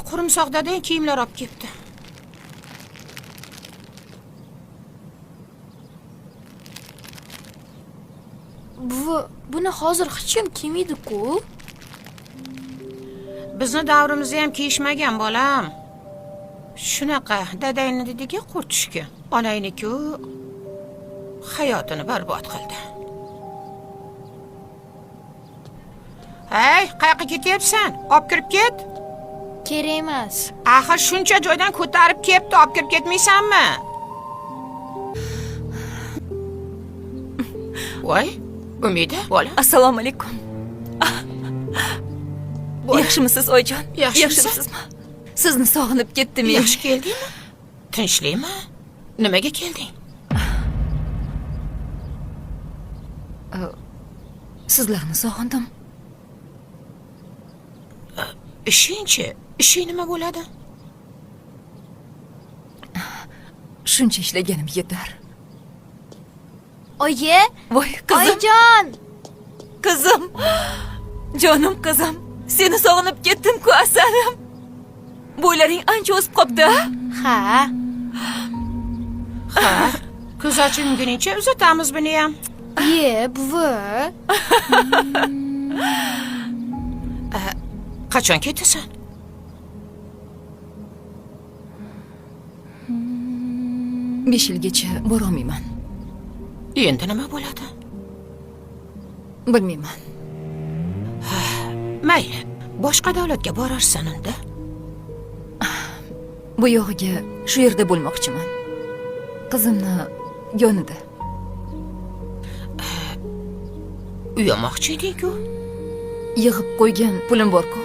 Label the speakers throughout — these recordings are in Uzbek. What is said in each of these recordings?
Speaker 1: Qurumsoq dadang kiyimlar olib kelibdi.
Speaker 2: Buvi, buni hozir hech kim kiymaydi-ku.
Speaker 1: Bizni davrimizda ham kiyishmagan bolam. Shunaqa dadangni dediga qurtishga. Onangni-ku hayotini barbod qildi. Hey, qayoqqa ketyapsan? Olib kirib ket.
Speaker 2: Kerak emas.
Speaker 1: Axir shuncha joydan ko'tarib kelibdi, olib kirib ketmaysanmi? Voy, Umida, bolam.
Speaker 3: Assalomu alaykum. Yaxshimisiz, oyijon?
Speaker 1: Yaxshimisiz?
Speaker 3: Yaxshimisizmi? Sizni sog'inib ketdim.
Speaker 1: Yaxshi keldingmi? Tinchlikmi? Nimaga kelding?
Speaker 3: Sizlarni sog'indim.
Speaker 1: Ishingchi? Ishing nima bo'ladi?
Speaker 3: Shuncha ishlaganim yetar.
Speaker 2: Oyi,
Speaker 3: Voy, qizim.
Speaker 2: oyijon.
Speaker 3: Qizim. Jonim qizim. Seni sog'inib ketdim-ku, asalim. Bo'ylaring ancha o'sib qopti, a?
Speaker 2: Ha.
Speaker 1: Ha, ko'z ochilguningcha uzatamiz buni ham.
Speaker 2: Ye, buvi.
Speaker 1: Qachon ketasan?
Speaker 3: 5 yilgacha borolmayman.
Speaker 1: Endi nima bo'ladi?
Speaker 3: Bilmayman.
Speaker 1: Mayli, boshqa davlatga borarsan unda.
Speaker 3: Bu yog'iga shu yerda bo'lmoqchiman. Qizimni yonida.
Speaker 1: Uy olmoqchi eding-ku.
Speaker 3: Yig'ib qo'ygan pulim bor-ku.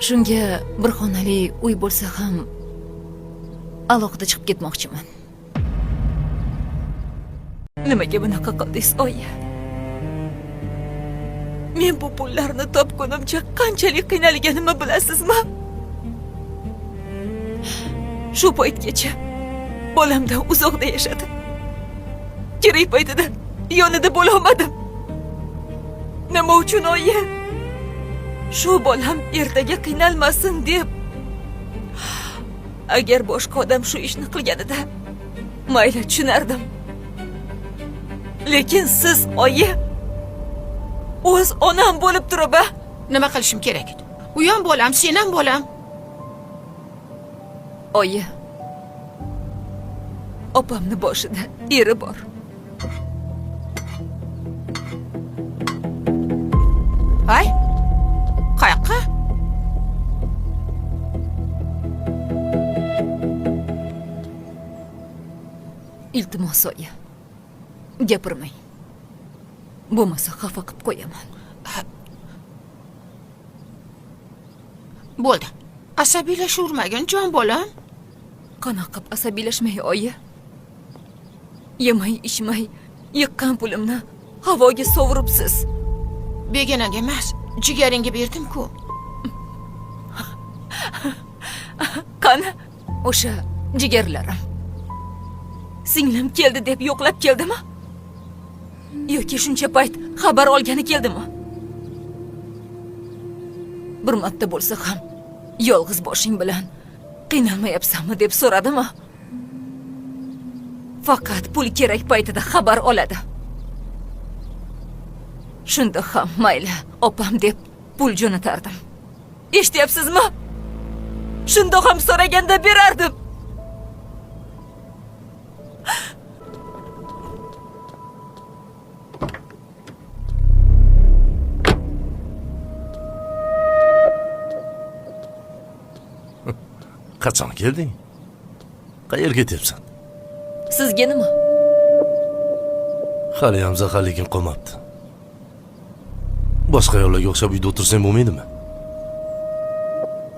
Speaker 3: Shunga bir xonali uy bo'lsa ham alohida chiqib ketmoqchiman. Nimaga bunaqa qildingiz, oyi? Men bu pullarni topgunimcha qanchalik qiynalganimni bilasizmi? Shu paytgacha bolamdan uzoqda yashadim. Kerak paytida yonida bo'la olmadim. Nima uchun, oyi? Shu bolam ertaga qiynalmasin deb. Agar boshqa odam shu ishni qilganida, mayli tushunardim. Lekin siz, oyi, o'z onam bo'lib turib, a?
Speaker 1: Nima qilishim kerak edi? U ham bolam, sen ham bolam.
Speaker 3: Oyi, opamni boshida eri bor.
Speaker 1: Ay, qayoqqa?
Speaker 3: Iltimos, oyi, gapirmang. Bo'lmasa xafa qilib qo'yaman.
Speaker 1: Bo'ldi. Asabiylashavermagin, jon bolam.
Speaker 3: Qanaqa qilib asabiylashmay, oyi? Yemay, ichmay, yiqqan pulimni havoga sovuribsiz.
Speaker 1: Begonaga emas, jigaringga berdim-ku.
Speaker 3: Qani o'sha jigarlarim? Singlim keldi deb yo'qlab keldimi? Yoki shuncha payt xabar olgani keldimi? Bir marta bo'lsa ham yolg'iz boshing bilan qiynalmayapsanmi deb so'radimi? Faqat pul kerak paytida xabar oladi. Shunda ham mayli, opam deb pul jo'natardim. Eshityapsizmi? Shunda ham so'raganda berardim.
Speaker 4: Qachon kelding? Qayerga ketyapsan?
Speaker 3: Sizga nima?
Speaker 4: Hali ham zaharliging qolmabdi. Boshqa ayollarga o'xshab uyda o'tirsang bo'lmaydimi?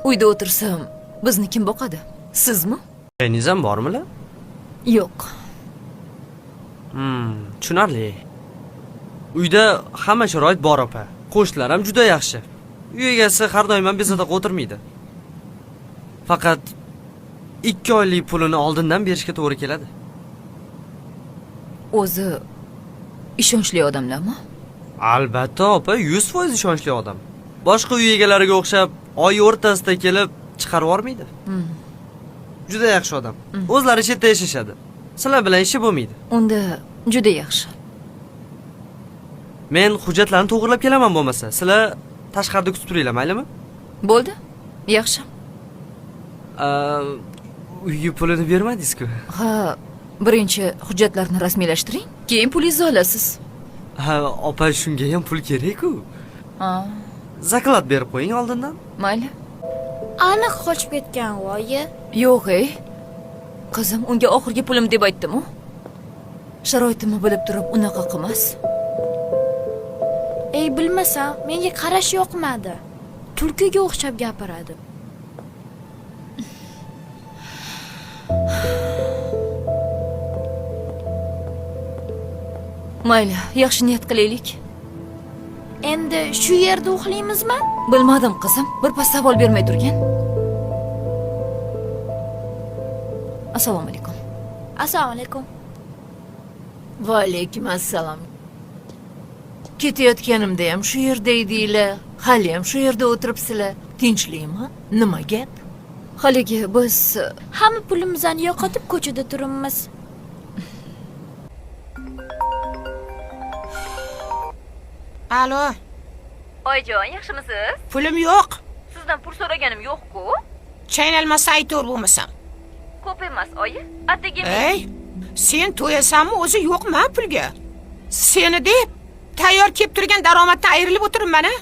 Speaker 3: Uyda o'tirsam, bizni kim boqadi? Sizmi?
Speaker 5: Joyingiz ham bormi-la?
Speaker 3: Yo'q.
Speaker 5: Tushunarli. Uyda hamma sharoit bor, opa. Qo'shnilar ham juda yaxshi. Uy egasi har doim ham bezovta o'tirmaydi. Faqat 2 oylik pulini oldindan berishga to'g'ri keladi.
Speaker 3: O'zi ishonchli odamlarmi?
Speaker 5: Albatta, opa, 100% ishonchli odam. Boshqa uy egalariga o'xshab Oy o'rtasida kelib chiqarib yubormaydi. Juda yaxshi odam. O'zlari chetda yashashadi. Sizlar bilan ishi bo'lmaydi.
Speaker 3: Unda juda yaxshi.
Speaker 5: Men hujjatlarni to'g'irlab kelaman bo'lmasa. Sizlar tashqarida kutib turinglar, maylimi?
Speaker 3: Bo'ldi. Yaxshi.
Speaker 5: Uyga pulini bermadingiz-ku.
Speaker 3: Ha, birinchi hujjatlarni rasmiylashtiring, keyin pulingizni olasiz.
Speaker 5: Ha, opa, shunga ham pul kerak-ku.
Speaker 3: Ha,
Speaker 5: Заклад berib qo'ying oldindan.
Speaker 3: Mayli.
Speaker 2: Aniq qochib ketgan voyi.
Speaker 3: Yo'q, ey. Qizim, unga oxirgi pulim deb aytdim-u. Sharoitimni bilib turib unaqa qilmas.
Speaker 2: Ey, bilmasam, menga qarash yoqmadi. Tulkiga o'xshab gapiradi.
Speaker 3: Mayli, yaxshi niyat qilaylik.
Speaker 2: Endi shu yerda uxlaymizmi?
Speaker 3: Bilmadim, qizim. Birpas savol bermay turgin. Assalomu alaykum.
Speaker 2: Assalomu alaykum.
Speaker 6: Va alaykum assalom. Ketayotganimda ham shu yerda edinglar, hali ham shu yerda o'tiribsizlar. Tinchlikmi? Nima gap?
Speaker 3: Haligi biz
Speaker 2: Hamma pulimizni yo'qotib ko'chada turibmiz.
Speaker 1: Alo.
Speaker 3: Oyijon, yaxshimisiz?
Speaker 1: Pulim yo'q.
Speaker 3: Sizdan pul so'raganim yo'q-ku.
Speaker 1: Chaynalmasa aytaver bo'lmasam.
Speaker 3: Ko'p emas, oyi. Atigi
Speaker 1: Ey, sen to'yasanmi o'zi yo'qmi pulga? Seni deb tayyor kelib turgan daromaddan ayrilib o'tiribman a.